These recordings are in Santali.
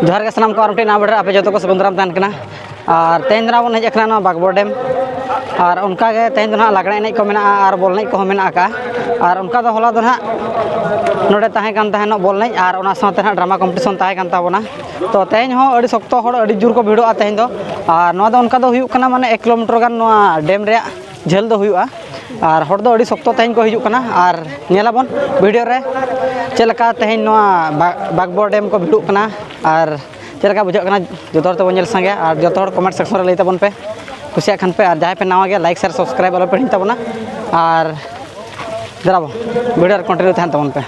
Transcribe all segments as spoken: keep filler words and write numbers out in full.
ᱡᱚᱦᱟᱨ ᱜᱮ ᱥᱟᱱᱟᱢ ᱠᱚ, ᱟᱨ ᱢᱤᱫᱴᱮᱱ ᱱᱟᱣᱟ video ᱨᱮ ᱟᱯᱮ ᱡᱚᱛᱚ ᱠᱚ ᱥᱟᱹᱜᱩᱱ ᱫᱟᱨᱟᱢ ᱛᱟᱦᱮᱱ ᱠᱟᱱᱟ᱾ ᱟᱨ ᱛᱮᱦᱮᱧ ᱫᱚ ᱱᱟᱜ ᱵᱚᱱ ᱦᱮᱡ ᱟᱠᱟᱱᱟ ᱱᱚᱣᱟ ᱵᱟᱜᱽᱵᱚᱲ dam᱾ ᱟᱨ ᱚᱱᱠᱟ ᱜᱮ ᱛᱮᱦᱮᱧ ᱫᱚ ᱱᱟᱜ ᱞᱟᱜᱽᱲᱮ ᱮᱱᱮᱡ ᱠᱚ ᱢᱮᱱᱟᱜᱼᱟ ᱟᱨ ᱵᱚᱞ ᱮᱱᱮᱡ ᱠᱚᱦᱚᱸ ᱢᱮᱱᱟᱜ ᱟᱠᱟᱫᱼᱟ᱾ ᱟᱨ ᱚᱱᱠᱟ ᱫᱚ ᱦᱚᱞᱟ ᱫᱚ ᱱᱟᱜ ᱱᱚᱰᱮ ᱛᱟᱦᱮᱸ ᱠᱟᱱ ᱛᱟᱦᱮᱱᱚᱜ ᱵᱚᱞ ᱮᱱᱮᱡ ᱟᱨ ᱚᱱᱟ ᱥᱟᱶᱛᱮ ᱱᱟᱜ drama competition ᱛᱟᱦᱮᱸ ᱠᱟᱱ ᱛᱟᱵᱚᱱᱟ᱾ ᱛᱚ ᱛᱮᱦᱮᱧ ᱦᱚᱸ ᱟᱹᱰᱤ ᱥᱚᱠᱛᱚ ᱦᱚᱲ, ᱟᱹᱰᱤ ᱡᱳᱨ ᱠᱚ ᱵᱷᱤᱲᱚᱜᱼᱟ ᱛᱮᱦᱮᱧ ᱫᱚ᱾ ᱟᱨ ᱱᱚᱣᱟ ᱫᱚ ᱚᱱᱠᱟ ᱫᱚ ᱦᱩᱭᱩᱜ ᱠᱟᱱᱟ ᱢᱟᱱᱮ ᱮᱠ kilometer ᱜᱟᱱ ᱱᱚᱣᱟ dam ᱨᱮᱭᱟᱜ ᱡᱷᱟᱹᱞ ᱫᱚ ᱦᱩᱭᱩᱜᱼᱟ᱾ ᱟᱨ ᱦᱚᱲ ᱫᱚ ᱟᱹᱰᱤ ᱥᱚᱠᱛᱚ ᱛᱮᱦᱮᱧ ᱠᱚ ᱦᱤᱡᱩᱜ ᱠᱟᱱᱟ᱾ ᱟᱨ ᱧᱮᱞᱟᱵᱚᱱ video ᱨᱮ ᱪᱮᱫ ᱞᱮᱠᱟ ᱛᱮᱦᱮᱧ ᱱᱚᱣᱟ ᱵᱟ-, ᱵᱟᱜᱽᱵᱚᱲ dam ᱠᱚ ᱵᱷᱤᱲᱚᱜ ᱠᱟᱱᱟ ᱟᱨ ᱪᱮᱫ ᱞᱮᱠᱟ ᱵᱩᱡᱷᱟᱹᱜ ᱠᱟᱱᱟ᱾ ᱡᱚᱛᱚ ᱦᱚᱲ ᱛᱮᱵᱚᱱ ᱧᱮᱞ ᱥᱟᱸᱜᱮᱭᱟ ᱟᱨ ᱡᱚᱛᱚ ᱦᱚᱲ comment section ᱨᱮ ᱞᱟᱹᱭ ᱛᱟᱵᱚᱱ ᱯᱮ, ᱠᱩᱥᱤᱭᱟᱜ ᱠᱷᱟᱱ ᱯᱮ᱾ ᱟᱨ ᱡᱟᱦᱟᱸᱭ ᱯᱮ ᱱᱟᱣᱟ ᱜᱮᱭᱟ, like, share, subscribe ᱟᱞᱚ ᱯᱮ ᱦᱤᱲᱤᱧ ᱛᱟᱵᱚᱱᱟ᱾ ᱟᱨ ᱫᱮᱞᱟ ᱵᱚᱱ video ᱨᱮ continue ᱛᱟᱦᱮᱱ ᱛᱟᱵᱚᱱ ᱯᱮ᱾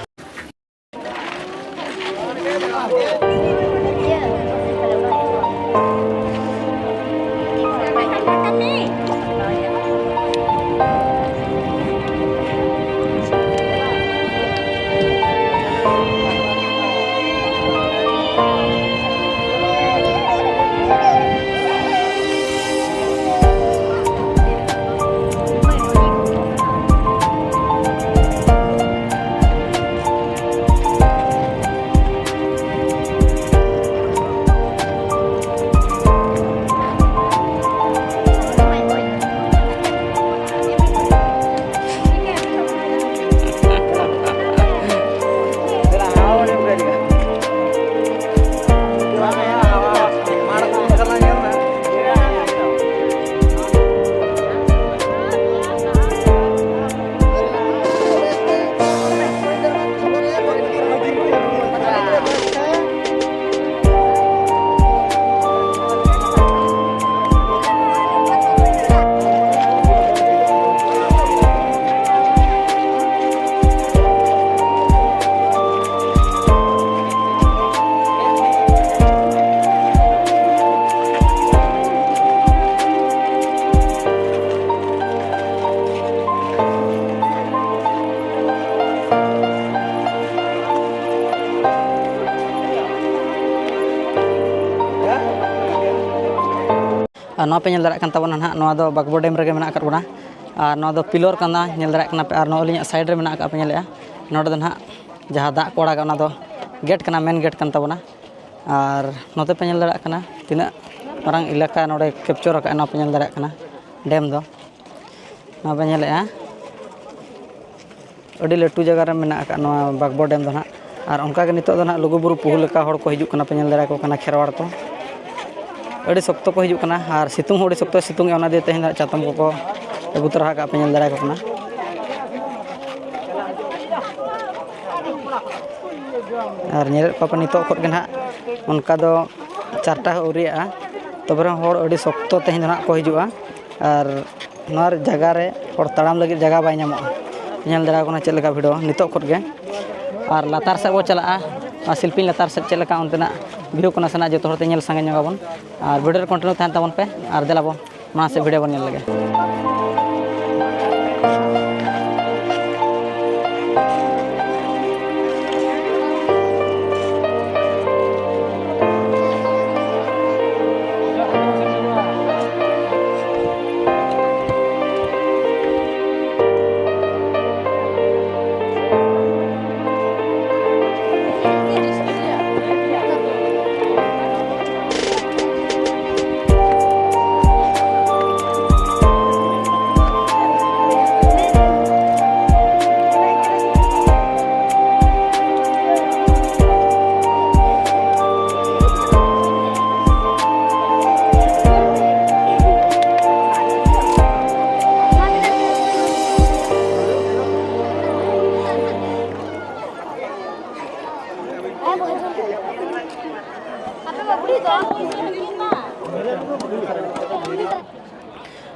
ᱱᱚᱣᱟ ᱯᱮ ᱧᱮᱞ ᱫᱟᱲᱮᱭᱟᱜ ᱠᱟᱱ ᱛᱟᱵᱚᱱᱟ ᱱᱟᱦᱟᱜ, ᱱᱚᱣᱟ ᱫᱚ ᱵᱟᱜᱽᱵᱚ ᱰᱮᱢ ᱨᱮᱜᱮ ᱢᱮᱱᱟᱜ ᱟᱠᱟᱫ ᱵᱚᱱᱟ᱾ ᱟᱨ ᱱᱚᱣᱟ ᱫᱚ ᱯᱤᱞᱚᱨ ᱠᱟᱱᱟ, ᱧᱮᱞ ᱫᱟᱲᱮᱭᱟᱜ ᱠᱟᱱᱟ ᱯᱮ᱾ ᱟᱨ ᱱᱚᱣᱟ ᱟᱹᱞᱤᱧᱟᱜ ᱥᱟᱭᱤᱰ ᱨᱮ ᱢᱮᱱᱟᱜ ᱟᱠᱟᱫ ᱯᱮ ᱧᱮᱞᱮᱫᱼᱟ, ᱱᱚᱰᱮ ᱫᱚ ᱱᱟᱦᱟᱜ ᱡᱟᱦᱟᱸ ᱫᱟᱜ ᱠᱚ ᱟᱲᱟᱜᱟ, ᱚᱱᱟ ᱫᱚ ᱜᱮᱴ ᱠᱟᱱᱟ, ᱢᱮᱱ ᱜᱮᱴ ᱠᱟᱱ ᱛᱟᱵᱚᱱᱟ᱾ ᱟᱨ ᱱᱚᱛᱮ ᱯᱮ ᱧᱮᱞ ᱫᱟᱲᱮᱭᱟᱜ ᱠᱟᱱᱟ ᱛᱤᱱᱟᱹᱜ ᱢᱟᱨᱟᱝ ᱮᱞᱟᱠᱟ ᱱᱚᱰᱮ ᱠᱮᱯᱪᱚᱨ ᱟᱠᱟᱫᱼᱟ, ᱱᱚᱣᱟ ᱯᱮ ᱧᱮᱞ ᱫᱟᱲᱮᱭᱟᱜ ᱠᱟᱱᱟ ᱰᱮᱢ ᱫᱚ᱾ ᱱᱚᱣᱟ ᱯᱮ ᱧᱮᱞᱮᱫᱼᱟ, ᱟᱹᱰᱤ ᱞᱟᱹᱴᱩ ᱡᱟᱭᱜᱟ ᱨᱮ ᱢᱮᱱᱟᱜ ᱟᱠᱟᱫ ᱱᱚᱣᱟ ᱵᱟᱜᱽᱵᱚ ᱰᱮᱢ ᱫᱚ ᱱᱟᱦᱟᱜ᱾ ᱟᱨ ᱚᱱᱠᱟᱜᱮ ᱱᱤᱛᱚᱜ ᱫᱚ ᱱᱟᱦᱟᱜ ᱞᱩᱜᱩᱵᱩᱨᱩ ᱯᱩᱦᱩ ᱞᱮᱠᱟ ᱦᱚᱲ ᱠᱚ ᱦᱤᱡᱩᱜ ᱠᱟᱱᱟ, ᱯᱮ ᱧᱮᱞ ᱫᱟᱲᱮᱭᱟᱠᱚ ᱠᱟᱱᱟ ᱠᱷᱮᱨᱣᱟᱲ ᱠᱚ᱾ ᱟᱹᱰᱤ ᱥᱚᱠᱛᱚ ᱠᱚ ᱦᱤᱡᱩᱜ ᱠᱟᱱᱟ ᱟᱨ ᱥᱤᱛᱩᱝ ᱦᱚᱸ ᱟᱹᱰᱤ ᱥᱚᱠᱛᱚᱭ ᱥᱤᱛᱩᱝ ᱮᱫᱟ, ᱚᱱᱟ ᱫᱤᱭᱮ ᱛᱮᱦᱮᱧ ᱫᱚ ᱪᱟᱛᱚᱢ ᱠᱚᱠᱚ ᱟᱹᱜᱩ ᱛᱚᱨᱟ ᱟᱠᱟᱫᱼᱟ, ᱯᱮ ᱧᱮᱞ ᱫᱟᱲᱮᱭᱟᱠᱚ ᱠᱟᱱᱟ᱾ ᱟᱨ ᱧᱮᱞᱮᱫ ᱠᱚᱣᱟ ᱯᱮ ᱱᱤᱛᱚᱜ ᱠᱷᱚᱱ ᱜᱮ ᱱᱟᱦᱟᱜ ᱚᱱᱠᱟ ᱫᱚ ᱪᱟᱨᱴᱟ ᱦᱚᱸ ᱟᱹᱣᱨᱤᱭᱟᱜᱼᱟ, ᱛᱚᱵᱮ ᱨᱮᱦᱚᱸ ᱦᱚᱲ ᱟᱹᱰᱤ ᱥᱚᱠᱛᱚ ᱛᱮᱦᱮᱧ ᱫᱚ ᱱᱟᱦᱟᱜ ᱠᱚ ᱦᱤᱡᱩᱜᱼᱟ᱾ ᱟᱨ ᱱᱚᱣᱟ ᱡᱟᱭᱜᱟ ᱨᱮ ᱦᱚᱲ ᱛᱟᱲᱟᱢ ᱞᱟᱹᱜᱤᱫ ᱡᱟᱭᱜᱟ ᱵᱟᱭ ᱧᱟᱢᱚᱜᱼᱟ᱾ ᱧᱮᱞ ᱫᱟᱲᱮᱭᱟᱠᱚ ᱠᱟᱱᱟ ᱪᱮᱫ ᱞᱮᱠᱟ ᱵᱷᱤᱲ ᱱᱤᱛᱚᱜ ᱠᱷᱚᱱ ᱜᱮ᱾ ᱟᱨ ᱞᱟᱛᱟᱨ ᱥᱮᱫ ᱵᱚ ᱪᱟᱞᱟᱜᱼᱟ, ᱟᱨ ᱥᱤᱞᱯᱤᱧ ᱞᱟᱛᱟᱨ ᱥᱮᱫ ᱪᱮᱫ ᱞᱮᱠᱟ ᱚᱱᱛᱮᱱᱟᱜ ᱵᱷᱤᱭᱩ ᱠᱚ ᱱᱟᱥᱮᱱᱟᱜ ᱡᱚᱛᱚ ᱦᱚᱲ ᱛᱮ ᱧᱮᱞ ᱥᱟᱸᱜᱮ ᱧᱚᱜ ᱟᱵᱚᱱ᱾ ᱟᱨ ᱵᱷᱤᱰᱤᱭᱳ ᱨᱮ ᱠᱚᱱᱴᱤᱱᱤᱭᱩ ᱛᱟᱦᱮᱱ ᱛᱟᱵᱚᱱ ᱯᱮ᱾ ᱟᱨ ᱫᱮᱞᱟ ᱵᱚ ᱢᱟᱲᱟᱝ ᱥᱮᱫ ᱵᱷᱤᱰᱤᱭᱳ ᱵᱚᱱ ᱧᱮᱞ ᱞᱮᱜᱮ᱾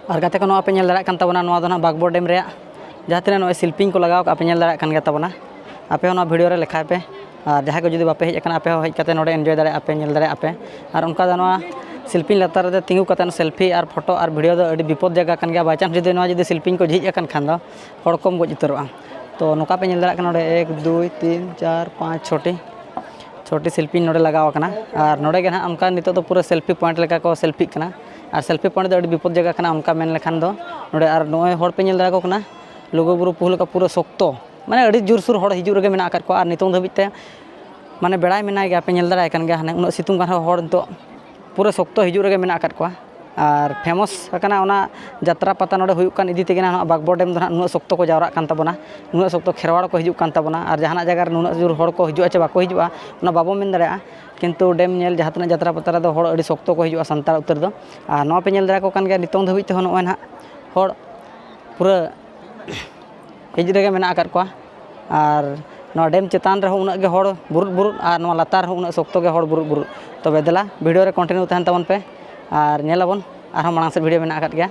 ᱟᱨ ᱜᱟᱛᱮ ᱠᱚ, ᱱᱚᱣᱟ ᱯᱮ ᱧᱮᱞ ᱫᱟᱲᱮᱭᱟᱜ ᱠᱟᱱ ᱛᱟᱵᱚᱱᱟ, ᱱᱚᱣᱟ ᱫᱚ ᱱᱟᱦᱟᱜ ᱵᱟᱜᱽᱵᱚᱲ ᱰᱮᱢ ᱨᱮᱭᱟᱜ ᱡᱟᱦᱟᱸ ᱛᱤᱱᱟᱹᱜ ᱱᱚᱜᱼᱚᱭ ᱥᱤᱞᱯᱤᱧ ᱠᱚ ᱞᱟᱜᱟᱣ ᱠᱟᱜᱼᱟ, ᱯᱮ ᱧᱮᱞ ᱫᱟᱲᱮᱭᱟᱜ ᱠᱟᱱ ᱜᱮᱭᱟ ᱛᱟᱵᱚᱱᱟ᱾ ᱟᱯᱮ ᱦᱚᱸ ᱱᱚᱣᱟ ᱵᱷᱤᱰᱤᱭᱳ ᱨᱮ ᱞᱮᱠᱷᱟᱭ ᱯᱮ᱾ ᱟᱨ ᱡᱟᱦᱟᱸᱭ ᱠᱚ ᱡᱩᱫᱤ ᱵᱟᱯᱮ ᱦᱮᱡ ᱟᱠᱟᱱᱟ, ᱟᱯᱮ ᱦᱚᱸ ᱦᱮᱡ ᱠᱟᱛᱮ ᱱᱚᱰᱮ ᱮᱱᱡᱚᱭ ᱫᱟᱲᱮᱭᱟᱜᱼᱟ ᱯᱮ, ᱧᱮᱞ ᱫᱟᱲᱮᱭᱟᱜᱼᱟ ᱯᱮ᱾ ᱟᱨ ᱚᱱᱠᱟ ᱫᱚ ᱱᱚᱣᱟ ᱥᱤᱞᱯᱤᱧ ᱞᱟᱛᱟᱨ ᱨᱮᱫᱚ ᱛᱤᱸᱜᱩ ᱠᱟᱛᱮ ᱥᱮᱞᱯᱷᱤ ᱟᱨ ᱯᱷᱳᱴᱳ ᱟᱨ ᱵᱷᱤᱰᱤᱭᱳ ᱫᱚ ᱟᱹᱰᱤ ᱵᱤᱯᱚᱫ ᱡᱟᱭᱜᱟ ᱠᱟᱱ ᱜᱮᱭᱟ᱾ ᱵᱟᱭ ᱪᱟᱱᱥ ᱡᱩᱫᱤ ᱱᱚᱣᱟ ᱡᱩᱫᱤ ᱥᱤᱞᱯᱤᱧ ᱠᱚ ᱡᱷᱤᱡ ᱟᱠᱟᱱ ᱠᱷᱟᱱ ᱫᱚ ᱦᱚᱲ ᱠᱚᱢ ᱜᱚᱡ ᱩᱛᱟᱹᱨᱚᱜᱼᱟ᱾ ᱛᱚ ᱱᱚᱝᱠᱟ ᱯᱮ ᱧᱮᱞ ᱫᱟᱲᱮᱭᱟᱜ ᱠᱟᱱᱟ ᱱᱚᱰᱮ ᱮᱠ, ᱫᱩᱭ, ᱛᱤᱱ, ᱪᱟᱨ, ᱯᱟᱸᱪ, ᱪᱷᱚᱴᱤ, ᱪᱷᱚᱴᱤ ᱥᱤᱞᱯᱤᱧ ᱱᱚᱰᱮ ᱞᱟᱜᱟᱣ ᱟᱠᱟᱱᱟ᱾ ᱟᱨ ᱱᱚᱰᱮ ᱜᱮ ᱱᱟᱦᱟᱜ ᱚᱱᱠᱟ ᱱᱤᱛᱚᱜ ᱫᱚ ᱯᱩᱨᱟᱹ ᱥᱮᱞᱯᱷᱤ ᱯᱚᱭᱮᱱᱴ ᱞᱮᱠᱟ ᱠᱚ ᱥᱮᱞᱯᱷᱤᱜ ᱠᱟᱱᱟ᱾ ᱟᱨ ᱥᱮᱞᱯᱷᱤ ᱯᱚᱭᱮᱱᱴ ᱫᱚ ᱟᱹᱰᱤ ᱵᱤᱯᱚᱫ ᱡᱟᱭᱜᱟ ᱠᱟᱱᱟ, ᱚᱱᱠᱟ ᱢᱮᱱ ᱞᱮᱠᱷᱟᱱ ᱫᱚ᱾ ᱱᱚᱰᱮ ᱟᱨ ᱱᱚᱜᱼᱚᱭ ᱦᱚᱲ ᱯᱮ ᱧᱮᱞ ᱫᱟᱲᱮᱭᱟᱠᱚ ᱠᱟᱱᱟ, ᱞᱩᱜᱩᱵᱩᱨᱩ ᱯᱩᱦᱩᱞ ᱞᱮᱠᱟ ᱯᱩᱨᱟᱹ ᱥᱚᱠᱛᱚ, ᱢᱟᱱᱮ ᱟᱹᱰᱤ ᱡᱳᱨᱥᱳᱨ ᱦᱚᱲ ᱦᱤᱡᱩᱜ ᱨᱮᱜᱮ ᱢᱮᱱᱟᱜ ᱟᱠᱟᱫ ᱠᱚᱣᱟ᱾ ᱟᱨ ᱱᱤᱛᱚᱝ ᱫᱷᱟᱹᱵᱤᱡ ᱛᱮ ᱢᱟᱱᱮ ᱵᱮᱲᱟᱭ ᱢᱮᱱᱟᱭ ᱜᱮᱭᱟ, ᱯᱮ ᱧᱮᱞ ᱫᱟᱲᱮᱭᱟᱭ ᱠᱟᱱ ᱜᱮᱭᱟ, ᱦᱟᱱᱮ ᱩᱱᱟᱹᱜ ᱥᱤᱛᱩᱝ ᱠᱟᱱ ᱨᱮᱦᱚᱸ ᱦᱚᱲ ᱱᱤᱛᱚᱜ ᱯᱩᱨᱟᱹ ᱥᱚᱠᱛᱚ ᱦᱤᱡᱩᱜ ᱨᱮᱜᱮ ᱢᱮᱱᱟᱜ ᱟᱠᱟᱫ ᱠᱚᱣᱟ᱾ ᱟᱨ ᱯᱷᱮᱢᱟᱥ ᱟᱠᱟᱱᱟ ᱚᱱᱟ ᱡᱟᱛᱨᱟ ᱯᱟᱛᱟ ᱱᱚᱰᱮ ᱦᱩᱭᱩᱜ ᱠᱟᱱ ᱤᱫᱤ ᱛᱮᱜᱮ ᱱᱟᱦᱟᱜ ᱱᱚᱣᱟ ᱵᱟᱜᱽᱵᱚᱲ ᱰᱮᱢ ᱫᱚ ᱱᱟᱦᱟᱜ ᱱᱩᱱᱟᱹᱜ ᱥᱚᱠᱛᱚ ᱠᱚ ᱡᱟᱣᱨᱟᱜ ᱠᱟᱱ ᱛᱟᱵᱚᱱᱟ, ᱱᱩᱱᱟᱹᱜ ᱥᱚᱠᱛᱚ ᱠᱷᱮᱨᱣᱟᱲ ᱠᱚ ᱦᱤᱡᱩᱜ ᱠᱟᱱ ᱛᱟᱵᱚᱱᱟ᱾ ᱟᱨ ᱡᱟᱦᱟᱱᱟᱜ ᱡᱟᱭᱜᱟ ᱨᱮ ᱱᱩᱱᱟᱹᱜ ᱡᱳᱨ ᱦᱚᱲ ᱠᱚ ᱦᱤᱡᱩᱜᱼᱟ ᱪᱮ ᱵᱟᱠᱚ ᱦᱤᱡᱩᱜᱼᱟ, ᱚᱱᱟ ᱵᱟᱵᱚ ᱢᱮᱱ ᱫᱟᱲᱮᱭᱟᱜᱼᱟ, ᱠᱤᱱᱛᱩ ᱰᱮᱢ ᱧᱮᱞ ᱡᱟᱦᱟᱸ ᱛᱤᱱᱟᱹᱜ ᱡᱟᱛᱨᱟ ᱯᱟᱛᱟ ᱨᱮᱫᱚ ᱦᱚᱲ ᱟᱹᱰᱤ ᱥᱚᱠᱛᱚ ᱠᱚ ᱦᱤᱡᱩᱜᱼᱟ, ᱥᱟᱱᱛᱟᱲ ᱩᱛᱟᱹᱨ ᱫᱚ᱾ ᱟᱨ ᱱᱚᱣᱟ ᱯᱮ ᱧᱮᱞ ᱫᱟᱲᱮᱭᱟᱠᱚ ᱠᱟᱱ ᱜᱮᱭᱟ, ᱱᱤᱛᱚᱝ ᱫᱷᱟᱹᱵᱤᱡ ᱛᱮᱦᱚᱸ ᱱᱚᱜᱼᱚᱭ ᱱᱟᱦᱟᱜ ᱦᱚᱲ ᱯᱩᱨᱟᱹ ᱦᱮᱡ ᱨᱮᱜᱮ ᱢᱮᱱᱟᱜ ᱟᱠᱟᱫ ᱠᱚᱣᱟ᱾ ᱟᱨ ᱱᱚᱣᱟ ᱰᱮᱢ ᱪᱮᱛᱟᱱ ᱨᱮᱦᱚᱸ ᱩᱱᱟᱹᱜ ᱜᱮ ᱦᱚᱲ ᱵᱩᱨᱩᱫ ᱵᱩᱨᱩᱫ, ᱟᱨ ᱱᱚᱣᱟ ᱞᱟᱛᱟᱨ ᱨᱮᱦᱚᱸ ᱩᱱᱟᱹᱜ ᱥᱚᱠᱛᱚ ᱜᱮ ᱦᱚᱲ ᱵᱩᱨᱩᱫ ᱵᱩᱨᱩᱫ᱾ ᱛᱚᱵᱮ ᱫᱮᱞᱟ, ᱵᱷᱤᱰᱤᱭᱳ ᱨᱮ ᱠᱚᱱᱴᱤᱱᱤᱭᱩ ᱛᱟᱦᱮᱱ ᱛᱟᱵᱚᱱ ᱯᱮ, ᱟᱨ ᱧᱮᱞ ᱟᱵᱚᱱ ᱟᱨᱦᱚᱸ ᱢᱟᱲᱟᱝ ᱥᱮᱫ ᱵᱷᱤᱰᱤᱭᱳ ᱢᱮᱱᱟᱜ ᱟᱠᱟᱫ ᱜᱮᱭᱟ᱾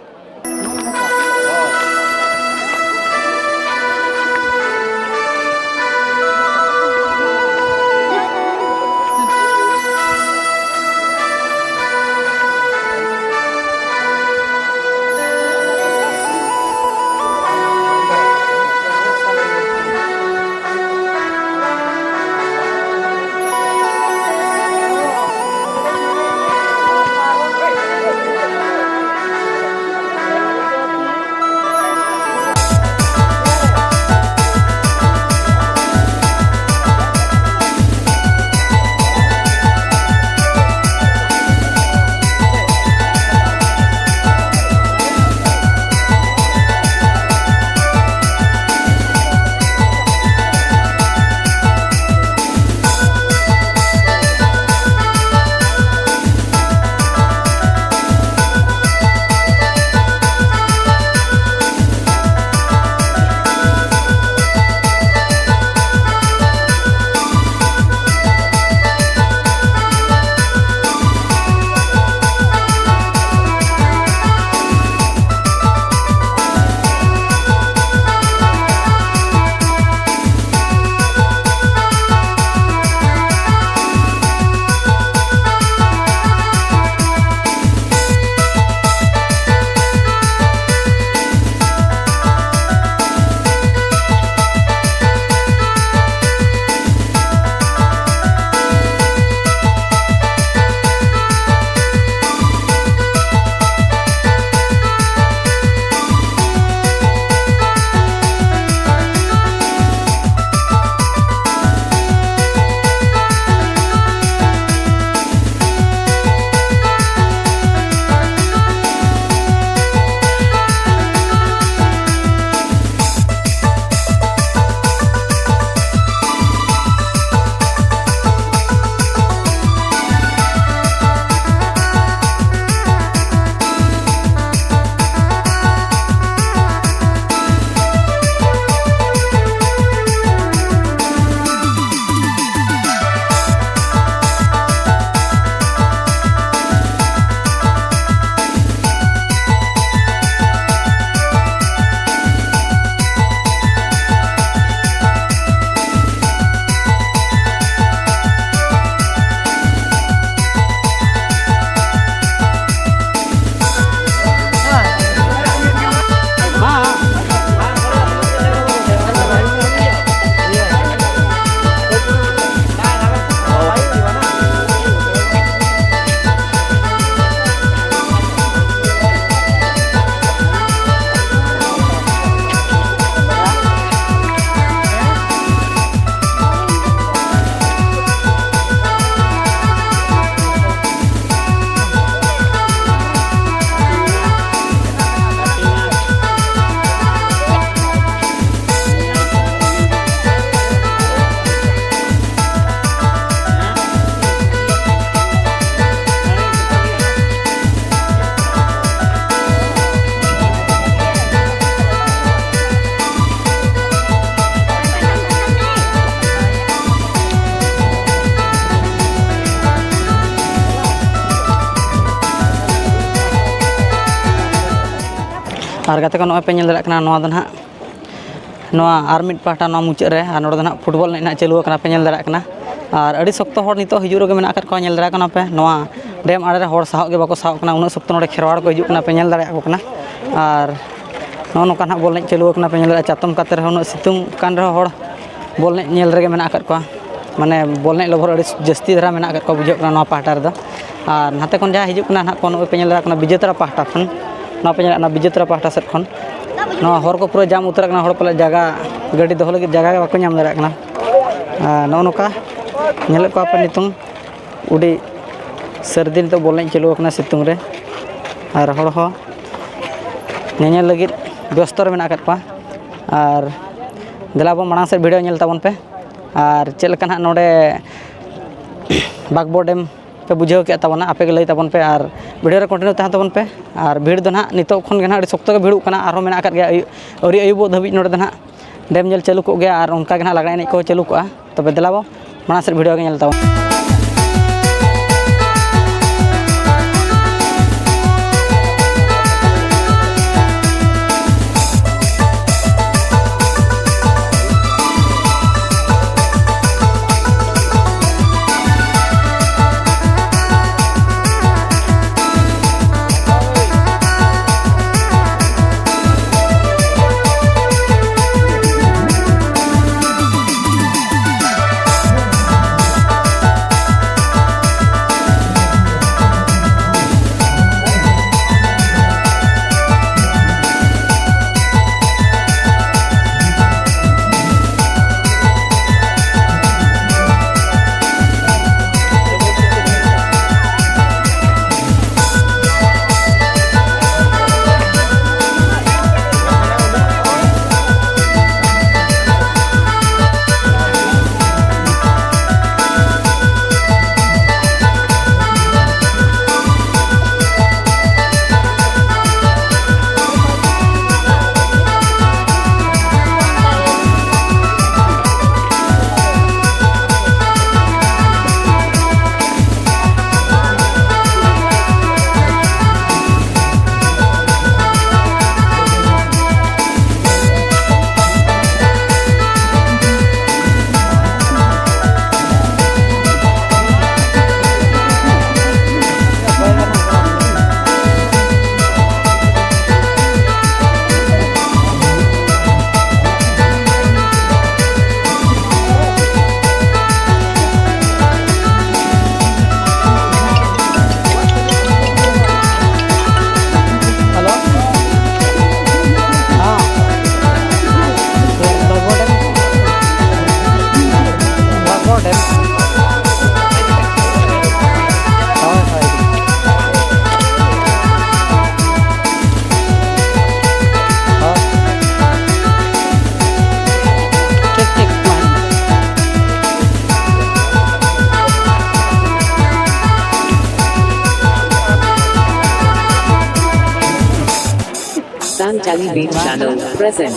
ᱟᱨ ᱜᱟᱛᱮ ᱠᱚ, ᱱᱚᱜᱼᱚᱭ ᱯᱮ ᱧᱮᱞ ᱫᱟᱲᱮᱭᱟᱜ ᱠᱟᱱᱟ, ᱱᱚᱣᱟ ᱫᱚ ᱱᱟᱦᱟᱜ ᱱᱚᱣᱟ ᱟᱨ ᱢᱤᱫ ᱯᱟᱦᱴᱟ ᱱᱚᱣᱟ ᱢᱩᱪᱟᱹᱫ ᱨᱮ, ᱟᱨ ᱱᱚᱰᱮ ᱫᱚ ᱱᱟᱦᱟᱜ ᱯᱷᱩᱴᱵᱚᱞ ᱮᱱᱮᱡ ᱱᱟᱦᱟᱜ ᱪᱟᱹᱞᱩ ᱟᱠᱟᱱᱟ, ᱯᱮ ᱧᱮᱞ ᱫᱟᱲᱮᱭᱟᱜ ᱠᱟᱱᱟ᱾ ᱟᱨ ᱟᱹᱰᱤ ᱥᱚᱠᱛᱚ ᱦᱚᱲ ᱱᱤᱛᱚᱜ ᱦᱤᱡᱩᱜ ᱨᱮᱜᱮ ᱢᱮᱱᱟᱜ ᱟᱠᱟᱫ ᱠᱚᱣᱟ, ᱧᱮᱞ ᱫᱟᱲᱮᱭᱟᱜ ᱠᱟᱱᱟ ᱯᱮ᱾ ᱱᱚᱣᱟ ᱰᱮᱢ ᱟᱲᱮ ᱨᱮ ᱦᱚᱲ ᱥᱟᱦᱚᱵ ᱜᱮ ᱵᱟᱠᱚ ᱥᱟᱦᱚᱵ ᱠᱟᱱᱟ, ᱩᱱᱟᱹᱜ ᱥᱚᱠᱛᱚ ᱱᱚᱰᱮ ᱠᱷᱮᱨᱣᱟᱲ ᱠᱚ ᱦᱤᱡᱩᱜ ᱠᱟᱱᱟ, ᱯᱮ ᱧᱮᱞ ᱫᱟᱲᱮᱭᱟᱜ ᱠᱚ ᱠᱟᱱᱟ᱾ ᱟᱨ ᱱᱚᱜᱼᱚ ᱱᱚᱝᱠᱟ ᱱᱟᱦᱟᱜ ᱵᱚᱞ ᱮᱱᱮᱡ ᱪᱟᱹᱞᱩ ᱟᱠᱟᱱᱟ, ᱯᱮ ᱧᱮᱞ ᱫᱟᱲᱮᱭᱟᱜᱼᱟ᱾ ᱪᱟᱛᱚᱢ ᱠᱟᱛᱮ ᱨᱮᱦᱚᱸ ᱩᱱᱟᱹᱜ ᱥᱤᱛᱩᱝ ᱠᱟᱱ ᱨᱮᱦᱚᱸ ᱦᱚᱲ ᱵᱚᱞ ᱮᱱᱮᱡ ᱧᱮᱞ ᱨᱮᱜᱮ ᱢᱮᱱᱟᱜ ᱟᱠᱟᱫ ᱠᱚᱣᱟ᱾ ᱢᱟᱱᱮ ᱵᱚᱞ ᱮᱱᱮᱡ ᱞᱚᱵᱷᱚᱨ ᱟᱹᱰᱤ ᱡᱟᱹᱥᱛᱤ ᱫᱷᱟᱨᱟ ᱢᱮᱱᱟᱜ ᱟᱠᱟᱫ ᱠᱚᱣᱟ, ᱵᱩᱡᱷᱟᱹᱜ ᱠᱟᱱᱟ ᱱᱚᱣᱟ ᱯᱟᱦᱴᱟ ᱨᱮᱫᱚ᱾ ᱟᱨ ᱱᱟᱛᱮ ᱠᱷᱚᱱ ᱡᱟᱦᱟᱸ ᱦᱤᱡᱩᱜ ᱠᱟᱱᱟ ᱱᱟᱦᱟᱜ ᱠᱚ, ᱱᱚᱜᱼᱚᱭ ᱯᱮ ᱧᱮᱞ ᱫᱟᱲᱮᱭᱟᱜ ᱠᱟᱱᱟ ᱵᱤᱡᱮᱛᱟᱲᱟ ᱯᱟᱦᱴᱟ ᱠᱷᱚᱱ, ᱱᱚᱣᱟ ᱯᱮ ᱧᱮᱞ ᱫᱟᱲᱮᱭᱟᱜ ᱠᱟᱱᱟ ᱵᱤᱡᱮᱛᱟᱲᱟ ᱯᱟᱦᱴᱟ ᱥᱮᱫ ᱠᱷᱚᱱ᱾ ᱱᱚᱣᱟ ᱦᱚᱨ ᱠᱚ ᱯᱩᱨᱟᱹ ᱡᱟᱢ ᱩᱛᱟᱹᱨ ᱟᱠᱟᱱᱟ, ᱦᱚᱲ ᱯᱟᱞᱮ ᱡᱟᱭᱜᱟ, ᱜᱟᱹᱰᱤ ᱫᱚᱦᱚ ᱞᱟᱹᱜᱤᱫ ᱡᱟᱭᱜᱟ ᱜᱮ ᱵᱟᱠᱚ ᱧᱟᱢ ᱫᱟᱲᱮᱭᱟᱜ ᱠᱟᱱᱟ᱾ ᱟᱨ ᱱᱚᱜᱼᱚ ᱱᱚᱝᱠᱟ ᱧᱮᱞᱮᱫ ᱠᱚᱣᱟ ᱯᱮ ᱱᱤᱛᱚᱝ ᱟᱹᱰᱤ ᱥᱟᱹᱨᱫᱤ ᱱᱤᱛᱚᱜ ᱵᱚᱞ ᱮᱱᱮᱡ ᱪᱟᱹᱞᱩ ᱟᱠᱟᱱᱟ ᱥᱤᱛᱩᱝ ᱨᱮ, ᱟᱨ ᱦᱚᱲ ᱦᱚᱸ ᱧᱮᱧᱮᱞ ᱞᱟᱹᱜᱤᱫ ᱵᱮᱥᱛᱚ ᱨᱮ ᱢᱮᱱᱟᱜ ᱟᱠᱟᱫ ᱠᱚᱣᱟ᱾ ᱟᱨ ᱫᱮᱞᱟ ᱵᱚᱱ ᱢᱟᱲᱟᱝ ᱥᱮᱫ ᱵᱷᱤᱰᱤᱭᱳ ᱧᱮᱞ ᱛᱟᱵᱚᱱ ᱯᱮ, ᱟᱨ ᱪᱮᱫ ᱞᱮᱠᱟ ᱱᱟᱦᱟᱜ ᱱᱚᱰᱮ ᱵᱟᱜᱽᱵᱚ ᱰᱮᱢ ᱯᱮ ᱵᱩᱡᱷᱟᱹᱣ ᱠᱮᱫ ᱛᱟᱵᱚᱱᱟ, ᱟᱯᱮ ᱜᱮ ᱞᱟᱹᱭ ᱛᱟᱵᱚᱱ ᱯᱮ, ᱟᱨ ᱵᱷᱤᱰᱤᱭᱳ ᱨᱮ ᱠᱚᱱᱴᱤᱱᱤᱭᱩ ᱛᱟᱦᱮᱱ ᱛᱟᱵᱚᱱ ᱯᱮ᱾ ᱟᱨ ᱵᱷᱤᱲ ᱫᱚ ᱱᱟᱦᱟᱜ ᱱᱤᱛᱚᱜ ᱠᱷᱚᱱ ᱜᱮ ᱱᱟᱦᱟᱜ ᱟᱹᱰᱤ ᱥᱚᱠᱛᱚ ᱜᱮ ᱵᱷᱤᱲᱚᱜ ᱠᱟᱱᱟ, ᱟᱨᱦᱚᱸ ᱢᱮᱱᱟᱜ ᱟᱠᱟᱫ ᱜᱮᱭᱟ᱾ ᱟᱹᱭᱩᱵ, ᱟᱹᱣᱨᱤ ᱟᱹᱭᱩᱵᱚᱜ ᱫᱷᱟᱹᱵᱤᱡ ᱱᱚᱰᱮ ᱫᱚ ᱱᱟᱦᱟᱜ ᱰᱮᱢ ᱧᱮᱞ ᱪᱟᱹᱞᱩ ᱠᱚᱜ ᱜᱮᱭᱟ, ᱟᱨ ᱚᱱᱠᱟ ᱜᱮ ᱱᱟᱦᱟᱜ ᱞᱟᱜᱽᱲᱮ ᱮᱱᱮᱡ ᱠᱚ ᱪᱟᱹᱞᱩ ᱠᱚᱜᱼᱟ᱾ ᱛᱚᱵᱮ ᱫᱮᱞᱟ ᱵᱚ ᱢᱟᱲᱟᱝ ᱥᱮᱫ ᱵᱷᱤᱰᱤᱭᱳ ᱜᱮ ᱧᱮᱞ ᱛᱟᱵᱚᱱ᱾ Channel present.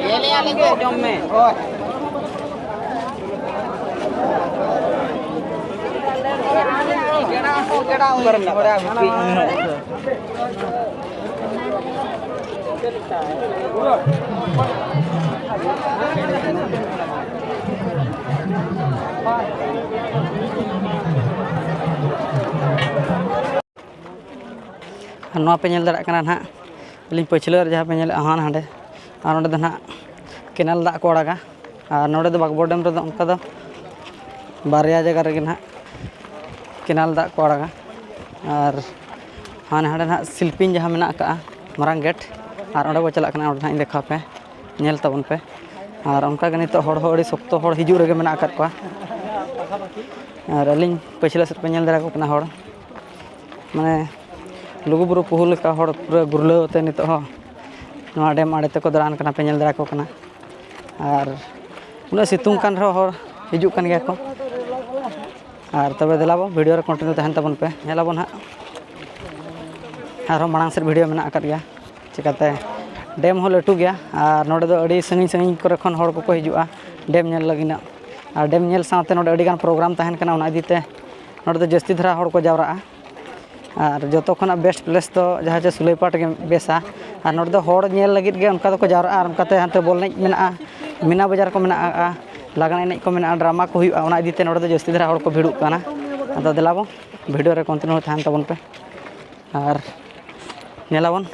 ᱧᱮᱞᱮᱜᱼᱟ ᱞᱤᱧ ᱡᱚᱢ ᱢᱮ᱾ ᱟᱨ ᱱᱚᱣᱟ ᱯᱮ ᱧᱮᱞ ᱫᱟᱲᱮᱭᱟᱜ ᱠᱟᱱᱟ ᱱᱟᱦᱟᱜ, ᱟᱹᱞᱤᱧ ᱯᱟᱹᱪᱷᱞᱟᱹ ᱨᱮ ᱡᱟᱦᱟᱸ ᱯᱮ ᱧᱮᱞᱮᱫᱼᱟ ᱦᱟᱱᱟ ᱦᱟᱸᱰᱮ, ᱟᱨ ᱚᱸᱰᱮ ᱫᱚ ᱱᱟᱦᱟᱜ ᱠᱮᱱᱮᱞ ᱫᱟᱜ ᱠᱚ ᱟᱲᱟᱜᱟ᱾ ᱟᱨ ᱱᱚᱰᱮ ᱫᱚ ᱵᱟᱜᱽᱵᱚᱲ ᱰᱮᱢ ᱨᱮᱫᱚ ᱚᱱᱠᱟ ᱫᱚ ᱵᱟᱨᱭᱟ ᱡᱟᱭᱜᱟ ᱨᱮᱜᱮ ᱱᱟᱦᱟᱜ ᱠᱮᱱᱮᱞ ᱫᱟᱜ ᱠᱚ ᱟᱲᱟᱜᱟ᱾ ᱟᱨ ᱦᱟᱱᱮ ᱦᱟᱸᱰᱮ ᱱᱟᱦᱟᱜ ᱥᱤᱞᱯᱤᱧ ᱡᱟᱦᱟᱸ ᱢᱮᱱᱟᱜ ᱟᱠᱟᱫᱼᱟ ᱢᱟᱨᱟᱝ ᱜᱮᱴ, ᱟᱨ ᱚᱸᱰᱮ ᱵᱚ ᱪᱟᱞᱟᱜ ᱠᱟᱱᱟ, ᱚᱸᱰᱮ ᱱᱟᱦᱟᱜ ᱤᱧ ᱫᱮᱠᱷᱟᱣ ᱯᱮ, ᱧᱮᱞ ᱛᱟᱵᱚᱱ ᱯᱮ᱾ ᱟᱨ ᱚᱱᱠᱟᱜᱮ ᱱᱤᱛᱚᱜ ᱦᱚᱲ ᱦᱚᱸ ᱟᱹᱰᱤ ᱥᱚᱠᱛᱚ ᱦᱚᱲ ᱦᱤᱡᱩᱜ ᱨᱮᱜᱮ ᱢᱮᱱᱟᱜ ᱟᱠᱟᱫ ᱠᱚᱣᱟ᱾ ᱟᱨ ᱟᱹᱞᱤᱧ ᱯᱟᱹᱪᱷᱞᱟᱹ ᱥᱮᱫ ᱯᱮ ᱧᱮᱞ ᱫᱟᱲᱮᱭᱟᱠᱚ ᱠᱟᱱᱟ ᱦᱚᱲ, ᱢᱟᱱᱮ ᱞᱩᱜᱩᱵᱩᱨᱩ ᱯᱩᱦᱩ ᱞᱮᱠᱟ ᱦᱚᱲ ᱯᱩᱨᱟᱹ ᱜᱩᱨᱞᱟᱹᱣ ᱟᱛᱮ ᱱᱤᱛᱚᱜ ᱦᱚᱸ ᱱᱚᱣᱟ ᱰᱮᱢ ᱟᱲᱮ ᱛᱮᱠᱚ ᱫᱟᱬᱟᱱ ᱠᱟᱱᱟ, ᱯᱮ ᱧᱮᱞ ᱫᱟᱲᱮᱭᱟᱠᱚ ᱠᱟᱱᱟ᱾ ᱟᱨ ᱩᱱᱟᱹᱜ ᱥᱤᱛᱩᱝ ᱠᱟᱱ ᱨᱮᱦᱚᱸ ᱦᱚᱲ ᱦᱤᱡᱩᱜ ᱠᱟᱱ ᱜᱮᱭᱟ ᱠᱚ᱾ ᱟᱨ ᱛᱚᱵᱮ ᱫᱮᱞᱟ ᱵᱚᱱ ᱵᱷᱤᱰᱤᱭᱳ ᱨᱮ ᱠᱚᱱᱴᱤᱱᱤᱭᱩ ᱛᱟᱦᱮᱱ ᱛᱟᱵᱚᱱ ᱯᱮ, ᱧᱮᱞ ᱟᱵᱚᱱ ᱦᱟᱸᱜ᱾ ᱟᱨᱦᱚᱸ ᱢᱟᱲᱟᱝ ᱥᱮᱫ ᱵᱷᱤᱰᱤᱭᱳ ᱢᱮᱱᱟᱜ ᱟᱠᱟᱫ ᱜᱮᱭᱟ, ᱪᱤᱠᱟᱹᱛᱮ ᱰᱮᱢ ᱦᱚᱸ ᱞᱟᱹᱴᱩ ᱜᱮᱭᱟ᱾ ᱟᱨ ᱱᱚᱰᱮ ᱫᱚ ᱟᱹᱰᱤ ᱥᱟᱺᱜᱤᱧ ᱥᱟᱺᱜᱤᱧ ᱠᱚᱨᱮ ᱠᱷᱚᱱ ᱦᱚᱲ ᱠᱚᱠᱚ ᱦᱤᱡᱩᱜᱼᱟ ᱰᱮᱢ ᱧᱮᱞ ᱞᱟᱹᱜᱤᱫ ᱦᱟᱸᱜ᱾ ᱟᱨ ᱰᱮᱢ ᱧᱮᱞ ᱥᱟᱶᱛᱮ ᱱᱚᱰᱮ ᱟᱹᱰᱤᱜᱟᱱ ᱯᱨᱳᱜᱨᱟᱢ ᱛᱟᱦᱮᱱ ᱠᱟᱱᱟ, ᱚᱱᱟ ᱤᱫᱤ ᱛᱮ ᱱᱚᱰᱮ ᱫᱚ ᱡᱟᱹᱥᱛᱤ ᱫᱷᱟᱨᱟ ᱦᱚᱲ ᱠᱚ ᱡᱟᱣᱨᱟᱜᱼᱟ᱾ ᱟᱨ ᱡᱚᱛᱚ ᱠᱷᱚᱱᱟᱜ ᱵᱮᱥᱴ ᱯᱞᱮᱥ ᱫᱚ ᱡᱟᱦᱟᱸ ᱪᱮ ᱥᱩᱞᱟᱹᱭᱯᱟᱴ ᱜᱮ ᱵᱮᱥᱟ᱾ ᱟᱨ ᱱᱚᱰᱮ ᱫᱚ ᱦᱚᱲ ᱧᱮᱞ ᱞᱟᱹᱜᱤᱫ ᱜᱮ ᱚᱱᱠᱟ ᱫᱚᱠᱚ ᱡᱟᱣᱨᱟᱜᱼᱟ, ᱟᱨ ᱚᱱᱠᱟᱛᱮ ᱦᱟᱱᱛᱮ ᱵᱚᱞ ᱮᱱᱮᱡ ᱢᱮᱱᱟᱜᱼᱟ, ᱢᱤᱱᱟ ᱵᱟᱡᱟᱨ ᱠᱚ ᱢᱮᱱᱟᱜᱼᱟ, ᱞᱟᱜᱽᱬᱮ ᱮᱱᱮᱡ ᱠᱚ ᱢᱮᱱᱟᱜᱼᱟ, ᱰᱨᱟᱢᱟ ᱠᱚ ᱦᱩᱭᱩᱜᱼᱟ, ᱚᱱᱟ ᱤᱫᱤ ᱛᱮ ᱱᱚᱰᱮ ᱫᱚ ᱡᱟᱹᱥᱛᱤ ᱫᱷᱟᱨᱟ ᱦᱚᱲ ᱠᱚ ᱵᱷᱤᱲᱚᱜ ᱠᱟᱱᱟ᱾ ᱟᱫᱚ ᱫᱮᱞᱟ ᱵᱚᱱ ᱵᱷᱤᱰᱤᱭᱳ ᱨᱮ ᱠᱚᱱᱴᱤᱱᱤᱭᱩ ᱛᱟᱦᱮᱱ ᱛᱟᱵᱚᱱ ᱯᱮ᱾ ᱟᱨ ᱧᱮᱞᱟᱵᱚᱱ᱾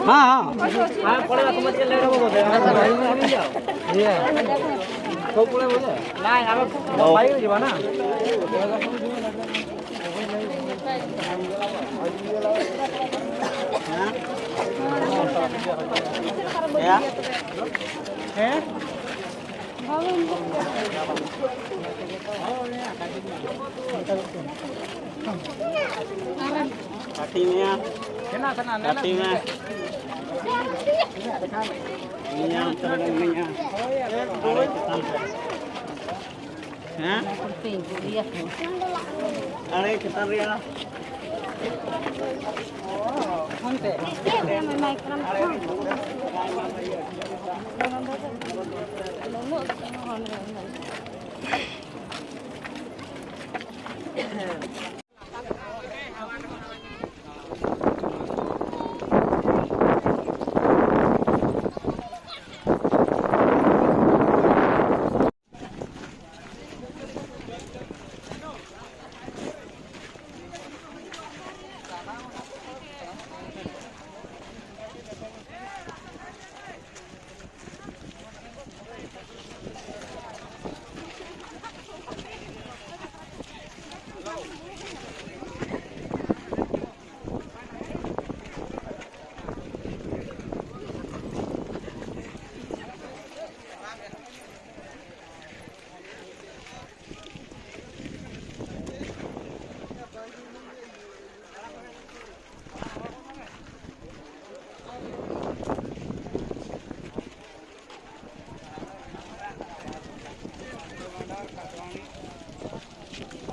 हाँ, हाँ। ᱠᱟᱹᱴᱤᱡ ᱢᱮᱭᱟ, ᱠᱟᱹᱴᱤᱡ ᱢᱮ᱾ ᱢᱮᱭᱟ, ᱚᱱᱛᱮ ᱨᱮ ᱢᱮᱭᱟ᱾ ᱦᱮᱸ? ᱟᱲᱮ ᱪᱮᱛᱟᱱ ᱨᱮᱭᱟ᱾